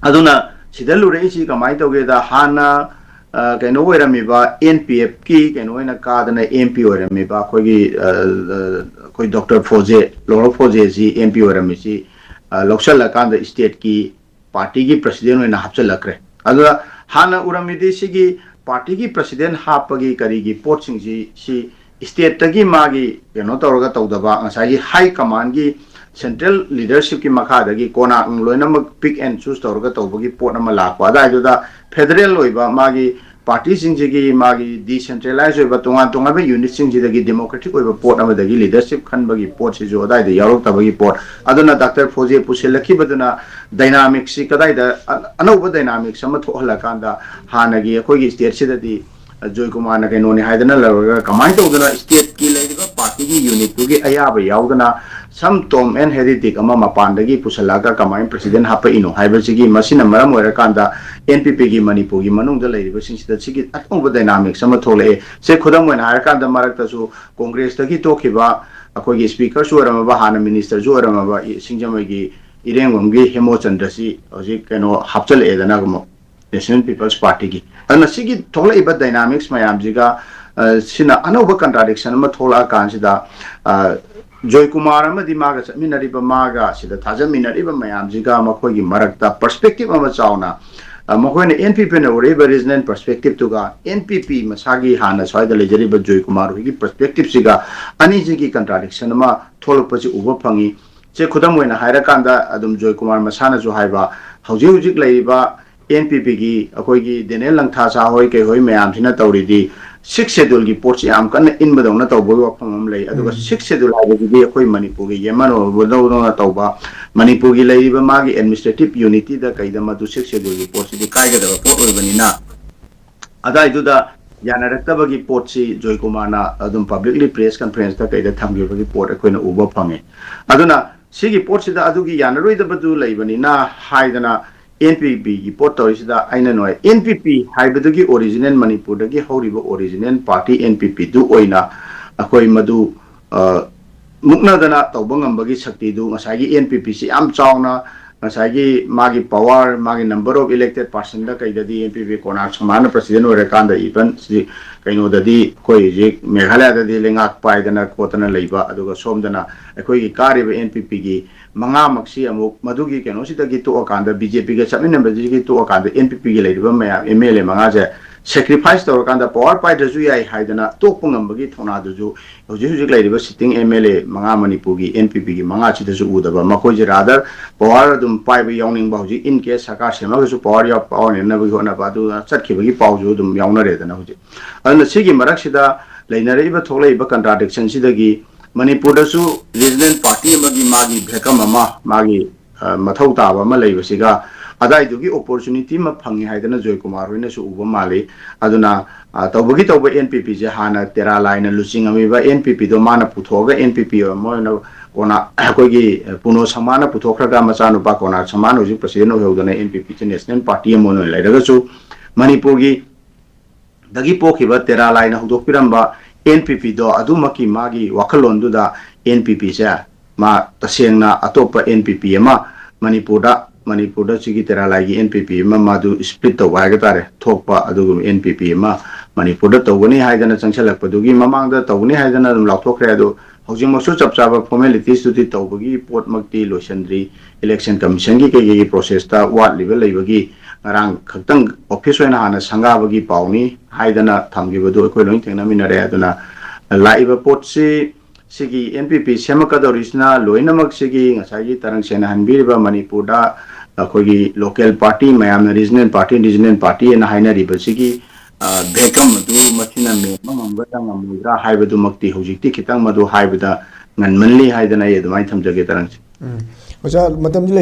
ꯑꯗꯨꯅ ꯁꯤꯗ ꯂꯨꯔꯛꯏꯁꯤ ꯀꯃꯥꯏꯅ ꯇꯧꯒꯦꯗ, ꯍꯥꯟꯅ, ꯑ, ꯀꯩꯅꯣ ꯑꯣꯏꯔꯝꯃꯤꯕ ꯑꯦꯟ ꯄꯤ ꯑꯦꯐꯀꯤ ꯀꯩꯅꯣ ꯑꯣꯏꯅ ꯀꯥꯗꯅ ꯑꯦꯝ ꯄꯤ ꯑꯣꯏꯔꯝꯃꯤꯕ ꯑꯩꯈꯣꯏꯒꯤ, ꯑ, ꯑ, ꯑꯩꯈꯣꯏ ꯗꯣꯛꯇꯔ ꯐꯣꯖꯦ, ꯂꯣꯔꯣ ꯐꯣꯖꯦꯁꯤ ꯑꯦꯝ ꯄꯤ ꯑꯣꯏꯔꯝꯃꯤꯁꯤ ꯑ, ꯂꯧꯁꯜꯂꯀꯥꯟꯗ stateꯀꯤ partyꯒꯤ president ꯑꯣꯏꯅ ꯍꯥꯞꯆꯤꯜꯂꯛꯈ꯭ꯔꯦ꯫ ꯑꯗꯨꯗ ꯍꯥꯟꯅ ꯎꯔꯝꯃꯤꯗꯤ ꯁꯤꯒꯤ partyꯒꯤ president ꯍꯥꯞꯄꯒꯤ ꯀꯔꯤꯒꯤ ꯄꯣꯠꯁꯤꯡꯁꯤ ꯁꯤ stateꯇꯒꯤ ꯃꯥꯒꯤ ꯀꯩꯅꯣ ꯇꯧꯔꯒ ꯇꯧꯗꯕ, ꯉꯁꯥꯏꯒꯤ high commandꯒꯤ central leadershipꯀꯤ ꯃꯈꯥꯗꯒꯤ ꯀꯣꯅꯥꯛ ꯂꯣꯏꯅꯃꯛ pick and choose ꯇꯧꯔꯒ ꯇꯧꯕꯒꯤ ꯄꯣꯠ ꯑꯃ ꯂꯥꯛꯄ ꯑꯗꯨꯋꯥꯏꯗꯨꯗ federal ꯑꯣꯏꯕ ꯃꯥꯒꯤ partyꯁꯤꯡꯁꯤꯒꯤ ꯃꯥꯒꯤ decentralized ꯑꯣꯏꯕ ꯇꯣꯉꯥꯟ ꯇꯣꯉꯥꯟꯕ unitꯁꯤꯡꯁꯤꯗꯒꯤ democratic ꯑꯣꯏꯕ ꯄꯣꯠ ꯑꯃꯗꯒꯤ leadership ꯈꯟꯕꯒꯤ ꯄꯣꯠꯁꯤꯁꯨ ꯑꯗꯨꯋꯥꯏꯗ ꯌꯥꯎꯔꯛꯇꯕꯒꯤ ꯄꯣꯠ꯫ ꯑꯗꯨꯅ ꯗꯥꯛꯇꯔ ꯐꯣꯖꯦ ꯄꯨꯁꯤꯜꯂꯛꯈꯤꯕꯗꯨꯅ dynamicꯁꯤ ꯀꯗꯥꯏꯗ ꯑ-, ꯑꯅꯧꯕ dynamics ꯑꯃ ꯊꯣꯛꯍꯜꯂꯀꯥꯟꯗ ꯍꯥꯟꯅꯒꯤ ꯑꯩꯈꯣꯏꯒꯤ stateꯁꯤꯗꯗꯤ, ꯑ, ꯖꯣꯏꯀꯨꯃꯥꯔꯅ ꯀꯩꯅꯣꯅꯤ ꯍꯥꯏꯗꯅ ꯂꯧꯔꯒ ꯀꯃꯥꯏꯅ ꯇꯧꯗꯅ stateꯀꯤ ꯂꯩꯔꯤꯕ partyꯒꯤ unitꯇꯨꯒꯤ ꯑꯌꯥꯕ ꯌꯥꯎꯗꯅ some Tom and Harry Dick ꯑꯃ ꯃꯄꯥꯟꯗꯒꯤ ꯄꯨꯁꯜꯂꯛꯑꯒ ꯀꯃꯥꯏꯅ president ꯍꯥꯞꯄꯛꯏꯅꯣ ꯍꯥꯏꯕꯁꯤꯒꯤ, ꯃꯁꯤꯅ ꯃꯔꯝ ꯑꯣꯏꯔꯀꯥꯟꯗ NPPꯒꯤ ꯃꯅꯤꯄꯨꯔꯒꯤ ꯃꯅꯨꯡꯗ ꯂꯩꯔꯤꯕꯁꯤꯡꯁꯤꯗ ꯁꯤꯒꯤ ꯑꯅꯧꯕ dynamics ꯑꯃ ꯊꯣꯛꯂꯛꯑꯦ꯫ ꯁꯦ, ꯈꯨꯗꯝ ꯑꯣꯏꯅ ꯍꯥꯏꯔꯀꯥꯟꯗ ꯃꯔꯛꯇꯁꯨ ꯀꯣꯡꯒ꯭ꯔꯦꯁꯇꯒꯤ ꯊꯣꯛꯈꯤꯕ ꯑꯩꯈꯣꯏꯒꯤ speakerꯁꯨ ꯑꯣꯏꯔꯝꯃꯕ, ꯍꯥꯟꯅ ministerꯁꯨ ꯑꯣꯏꯔꯝꯃꯕ ꯏ-, ꯁꯤꯡꯖꯃꯩꯒꯤ ꯏꯔꯦꯡꯕꯝꯒꯤ ꯍꯦꯃꯣꯆꯟꯗ꯭ꯔꯁꯤ ꯍꯧꯖꯤꯛ ꯀꯩꯅꯣ ꯍꯥꯞꯆꯤꯜꯂꯛꯑꯦꯗꯅ ꯑꯃꯨꯛ National People's Partyꯒꯤ꯫ ꯑꯗꯨꯅ ꯁꯤꯒꯤ ꯊꯣꯛꯂꯛꯏꯕ dynamics ꯃꯌꯥꯝꯁꯤꯒ, ꯑ, ꯁꯤꯅ ꯑꯅꯧꯕ contradiction ꯑꯃ ꯊꯣꯛꯂꯛꯑꯀꯥꯟꯁꯤꯗ, ꯑ, ꯖꯣꯏꯀꯨꯃꯥꯔ ꯑꯃꯗꯤ ꯃꯥꯒ ꯆꯠꯃꯤꯟꯅꯔꯤꯕ, ꯃꯥꯒ ꯁꯤꯗ ꯊꯥꯖꯃꯤꯟꯅꯔꯤꯕ ꯃꯌꯥꯝꯁꯤꯒ ꯃꯈꯣꯏꯒꯤ ꯃꯔꯛꯇ perspective ꯑꯃ ꯆꯥꯎꯅ, ꯑ, ꯃꯈꯣꯏꯅ NPPꯅ ꯎꯔꯛꯏꯕ regional perspectiveꯇꯨꯒ NPP ꯃꯁꯥꯒꯤ ꯍꯥꯟꯅ ꯁ꯭ꯋꯥꯏꯗ ꯂꯩꯖꯔꯤꯕ ꯖꯣꯏꯀꯨꯃꯥꯔ ꯍꯣꯏꯒꯤ perspectiveꯁꯤꯒ ꯑꯅꯤꯁꯤꯒꯤ contradiction ꯑꯃ ꯊꯣꯛꯂꯛꯄꯁꯤ ꯎꯕ ꯐꯪꯉꯤ꯫ ꯁꯦ, ꯈꯨꯗꯝ ꯑꯣꯏꯅ ꯍꯥꯏꯔꯀꯥꯟꯗ ꯑꯗꯨꯝ ꯖꯣꯏꯀꯨꯃꯥꯔ ꯃꯁꯥꯅꯁꯨ ꯍꯥꯏꯕ, ꯍꯧꯖꯤꯛ ꯍꯧꯖꯤꯛ ꯂꯩꯔꯤꯕ NPPꯒꯤ ꯑꯩꯈꯣꯏꯒꯤ ꯗꯦꯅꯦꯜ ꯂꯪꯊꯥ ꯁꯥ ꯍꯣꯏ ꯀꯩ ꯍꯣꯏ ꯃꯌꯥꯝꯁꯤꯅ ꯇꯧꯔꯤꯗꯤ Sixth Scheduleꯒꯤ ꯄꯣꯠꯁꯤ ꯌꯥꯝ ꯀꯟꯅ ꯏꯟꯕꯗꯧꯅ ꯇꯧꯕꯒꯤ ꯋꯥꯐꯝ ꯑꯃ ꯂꯩ꯫ ꯑꯗꯨꯒ ꯎꯝ꯫ Sixth Schedule ꯍꯥꯏꯕꯁꯤꯗꯤ ꯑꯩꯈꯣꯏ ꯃꯅꯤꯄꯨꯔꯒꯤ ꯌꯦꯃꯟ ꯑꯣꯏꯕꯗꯧꯅ ꯇꯧꯕ, ꯃꯅꯤꯄꯨꯔꯒꯤ ꯂꯩꯔꯤꯕ ꯃꯥꯒꯤ administrative unityꯗ ꯀꯩꯗ ꯃꯗꯨ Sixth Scheduleꯒꯤ ꯄꯣꯠꯁꯤꯗꯤ ꯀꯥꯏꯒꯗꯕ ꯄꯣꯠ ꯑꯣꯏꯕꯅꯤꯅ, ꯑꯗꯥꯏꯗꯨꯗ ꯌꯥꯅꯔꯛꯇꯕꯒꯤ ꯄꯣꯠꯁꯤ ꯖꯣꯏꯀꯨꯃꯥꯔꯅ ꯑꯗꯨꯝ publicly press conferenceꯇ ꯀꯩꯗ ꯊꯝꯈꯤꯕꯒꯤ ꯄꯣꯠ ꯑꯩꯈꯣꯏꯅ ꯎꯕ ꯐꯪꯉꯦ꯫ ꯑꯗꯨꯅ ꯁꯤꯒꯤ ꯄꯣꯠꯁꯤꯗ ꯑꯗꯨꯒꯤ ꯌꯥꯅꯔꯣꯏꯗꯕꯗꯨ ꯂꯩꯕꯅꯤꯅ ꯍꯥꯏꯗꯅ NPPꯒꯤ ꯄꯣꯠ ꯇꯧꯔꯤꯁꯤꯗ ꯑꯩꯅ ꯅꯣꯏ NPP ꯍꯥꯏꯕꯗꯨꯒꯤ original, ꯃꯅꯤꯄꯨꯔꯗꯒꯤ ꯍꯧꯔꯤꯕ original party NPPꯗꯨ ꯑꯣꯏꯅ ꯑꯩꯈꯣꯏ ꯃꯗꯨ, ꯑ, ꯃꯨꯛꯅꯗꯅ ꯇꯧꯕ ꯉꯝꯕꯒꯤ ꯁꯛꯇꯤꯗꯨ ꯉꯁꯥꯏꯒꯤ NPPꯁꯤ ꯌꯥꯝ ꯆꯥꯎꯅ ꯉꯁꯥꯏꯒꯤ ꯃꯥꯒꯤ power, ꯃꯥꯒꯤ number of elected personꯗ ꯀꯩꯗꯗꯤ ꯑꯦꯟ ꯄꯤ ꯄꯤ ꯀꯣꯅꯥꯔꯛ ꯁꯃꯥꯅ president ꯑꯣꯏꯔꯀꯥꯟꯗ, even ꯁꯤ ꯀꯩꯅꯣꯗꯗꯤ, ꯑꯩꯈꯣꯏ ꯍꯧꯖꯤꯛ ꯃꯦꯘꯥꯂꯌꯥꯗꯗꯤ ꯂꯩꯉꯥꯛ ꯄꯥꯏꯗꯅ ꯈꯣꯠꯇꯅ ꯂꯩꯕ, ꯑꯗꯨꯒ ꯁꯣꯝꯗꯅ ꯑꯩꯈꯣꯏꯒꯤ ꯀꯥꯔꯤꯕ ꯑꯦꯟ ꯄꯤ ꯄꯤꯒꯤ ꯃꯉꯥꯃꯛꯁꯤ ꯑꯃꯨꯛ ꯃꯗꯨꯒꯤ ꯀꯩꯅꯣꯁꯤꯗꯒꯤ ꯇꯣꯛꯑꯀꯥꯟꯗ, ꯕꯤ ꯖꯦ ꯄꯤꯒ ꯆꯠꯃꯤꯟꯅꯕꯗꯒꯤ ꯇꯣꯛꯑꯀꯥꯟꯗ, ꯑꯦꯟ ꯄꯤ ꯄꯤꯒꯤ ꯂꯩꯔꯤꯕ ꯃꯌꯥꯝ ꯑꯦꯝ ꯑꯦꯜ ꯑꯦ ꯃꯉꯥꯁꯦ sacrifice ꯇꯧꯔꯀꯥꯟꯗ, power ꯄꯥꯏꯗ꯭ꯔꯁꯨ ꯌꯥꯏ ꯍꯥꯏꯗꯅ ꯇꯣꯛꯄ ꯉꯝꯕꯒꯤ ꯊꯧꯅꯥꯗꯨꯁꯨ ꯍꯧꯖꯤꯛ ꯍꯧꯖꯤꯛ ꯂꯩꯔꯤꯕ sitting ꯑꯦꯝ ꯑꯦꯜ ꯑꯦ ꯃꯉꯥ, ꯃꯅꯤꯄꯨꯔꯒꯤ ꯑꯦꯟ ꯄꯤ ꯄꯤꯒꯤ ꯃꯉꯥꯁꯤꯗꯁꯨ ꯎꯗꯕ꯫ ꯃꯈꯣꯏꯁꯦ rather power ꯑꯗꯨꯝ ꯄꯥꯏꯕ ꯌꯥꯎꯅꯤꯡꯕ, ꯍꯧꯖꯤꯛ in case ꯁꯔꯀꯥꯔ ꯁꯦꯝꯃꯒꯁꯨ power ꯌꯥꯎ-, power ꯌꯥꯎꯅꯕꯒꯤ ꯍꯣꯠꯅꯕ, ꯑꯗꯨꯅ ꯆꯠꯈꯤꯕꯒꯤ ꯄꯥꯎꯁꯨ ꯑꯗꯨꯝ ꯌꯥꯎꯅꯔꯦꯗꯅ ꯍꯧꯖꯤꯛ꯫ ꯑꯗꯨꯅ ꯁꯤꯒꯤ ꯃꯔꯛꯁꯤꯗ ꯂꯩꯅꯔꯛꯏꯕ, ꯊꯣꯛꯂꯛꯏꯕ contradictionꯁꯤꯗꯒꯤ ꯃꯅꯤꯄꯨꯔꯗꯁꯨ regional party ꯑꯃꯒꯤ ꯃꯥꯒꯤ vacuum ꯑꯃ, ꯃꯥꯒꯤ, ꯑ, ꯃꯊꯧ ꯇꯥꯕ ꯑꯃ ꯂꯩꯕꯁꯤꯒ, ꯑꯗꯥꯏꯗꯨꯒꯤ opportunity ꯑꯃ ꯐꯪꯉꯤ ꯍꯥꯏꯗꯅ ꯖꯣꯏꯀꯨꯃꯥꯔ ꯍꯣꯏꯅꯁꯨ ꯎꯕ ꯃꯥꯜꯂꯤ꯫ ꯑꯗꯨꯅ, ꯑ, ꯇꯧꯕꯒꯤ ꯇꯧꯕ ꯑꯦꯟ ꯄꯤ ꯄꯤꯁꯦ ꯍꯥꯟꯅ ꯇꯦꯔꯥ ꯂꯥꯏꯅ ꯂꯨꯆꯤꯡꯉꯝꯃꯤꯕ ꯑꯦꯟ ꯄꯤ ꯄꯤꯗꯣ ꯃꯥꯅ ꯄꯨꯊꯣꯛꯑꯒ, ꯑꯦꯟ ꯄꯤ ꯄꯤ ꯑꯃ ꯑꯣꯏꯅ ꯀꯣꯟꯅ ꯑꯩꯈꯣꯏꯒꯤ ꯄꯨꯅꯣ ꯁꯪꯃꯥꯅ ꯄꯨꯊꯣꯛꯈ꯭ꯔꯒ, ꯃꯆꯥꯅꯨꯄꯥ ꯀꯣꯅꯥꯔꯛ ꯁꯪꯃꯥꯅ ꯍꯧꯖꯤꯛ president ꯑꯣꯏꯍꯧꯗꯅ, ꯑꯦꯟ ꯄꯤ ꯄꯤꯁꯦ national party ꯑꯃ ꯑꯣꯏꯅ ꯂꯩꯔꯒꯁꯨ, ꯃꯅꯤꯄꯨꯔꯒꯤ ꯗꯒꯤ ꯄꯣꯛꯈꯤꯕ ꯇꯦꯔꯥ ꯂꯥꯏꯅ ꯍꯧꯗꯣꯛꯄꯤꯔꯝꯕ ꯑꯦꯟ ꯄꯤ ꯄꯤꯗꯣ ꯑꯗꯨꯃꯛꯀꯤ ꯃꯥꯒꯤ ꯋꯥꯈꯜꯂꯣꯟꯗꯨꯗ ꯑꯦꯟ ꯄꯤ ꯄꯤꯁꯦ ꯃꯥ ꯇꯁꯦꯡꯅ ꯑꯇꯣꯞꯄ ꯑꯦꯟ ꯄꯤ ꯄꯤ ꯑꯃ ꯃꯅꯤꯄꯨꯔꯗ, ꯃꯅꯤꯄꯨꯔꯗ ꯁꯤꯒꯤ ꯇꯦꯔꯥ ꯂꯥꯏꯒꯤ ꯑꯦꯟ ꯄꯤ ꯄꯤ ꯑꯃ ꯃꯥꯗꯨ split ꯇꯧꯕ ꯍꯥꯏꯕ ꯇꯥꯔꯦ, ꯊꯣꯛꯄ ꯑꯗꯨꯒꯨꯝꯕ ꯑꯦꯟ ꯄꯤ ꯄꯤ ꯑꯃ ꯃꯅꯤꯄꯨꯔꯗ ꯇꯧꯒꯅꯤ ꯍꯥꯏꯗꯅ ꯆꯪꯁꯤꯜꯂꯛꯄꯗꯨꯒꯤ ꯃꯃꯥꯡꯗ ꯇꯧꯒꯅꯤ ꯍꯥꯏꯗꯅ ꯑꯗꯨꯝ ꯂꯥꯎꯊꯣꯛꯈ꯭ꯔꯦ꯫ ꯑꯗꯣ ꯍꯧꯖꯤꯛꯃꯛꯁꯨ ꯆꯞ ꯆꯥꯕ formalitiesꯇꯨꯗꯤ ꯇꯧꯕꯒꯤ ꯄꯣꯠꯃꯛꯇꯤ ꯂꯣꯏꯁꯤꯟꯗ꯭ꯔꯤ꯫ Election Commissionꯒꯤ ꯀꯩꯀꯩꯒꯤ processꯇ ꯋꯥꯠꯂꯤꯕ ꯂꯩꯕꯒꯤ ꯉꯔꯥꯡ ꯈꯛꯇꯪ office ꯑꯣꯏꯅ ꯍꯥꯟꯅ ꯁꯪꯒꯥꯕꯒꯤ ꯄꯥꯎꯅꯤ ꯍꯥꯏꯗꯅ ꯊꯝꯈꯤꯕꯗꯨ ꯑꯩꯈꯣꯏ ꯂꯣꯏ ꯊꯦꯡꯅꯃꯤꯟꯅꯔꯦ꯫ ꯑꯗꯨꯅ ꯂꯥꯛꯏꯕ ꯄꯣꯠꯁꯤ ꯁꯤꯒꯤ ꯑꯦꯟ ꯄꯤ ꯄꯤ ꯁꯦꯝꯃꯛꯀꯗꯧꯔꯤꯁꯤꯅ ꯂꯣꯏꯅꯃꯛ ꯁꯤꯒꯤ ꯉꯁꯥꯏꯒꯤ ꯇꯔꯪ ꯁꯦꯡꯅ ꯍꯟꯕꯤꯔꯤꯕ ꯃꯅꯤꯄꯨꯔꯗ ꯑꯩꯈꯣꯏꯒꯤ local party ꯃꯌꯥꯝꯅ regional party, regional party ꯍꯥꯏꯅ ꯍꯥꯏꯅꯔꯤꯕꯁꯤꯒꯤ, ꯑ, vacuum ꯑꯗꯨ ꯃꯁꯤꯅ ꯃꯦꯟꯕ ꯉꯝꯒꯗ꯭ꯔꯥ ꯉꯝꯃꯣꯏꯗ꯭ꯔꯥ ꯍꯥꯏꯕꯗꯨꯃꯛꯇꯤ ꯍꯧꯖꯤꯛꯇꯤ ꯈꯤꯇꯪ ꯃꯗꯨ ꯍꯥꯏꯕꯗ ꯉꯟꯃꯜꯂꯤ ꯍꯥꯏꯗꯅ ꯑꯩ ꯑꯗꯨꯃꯥꯏꯅ ꯊꯝꯖꯒꯦ, ꯇꯔꯪꯁꯦ꯫ ꯎꯝ꯫ ꯑꯣꯖꯥ, ꯃꯇꯝꯗꯤ ꯂꯩ-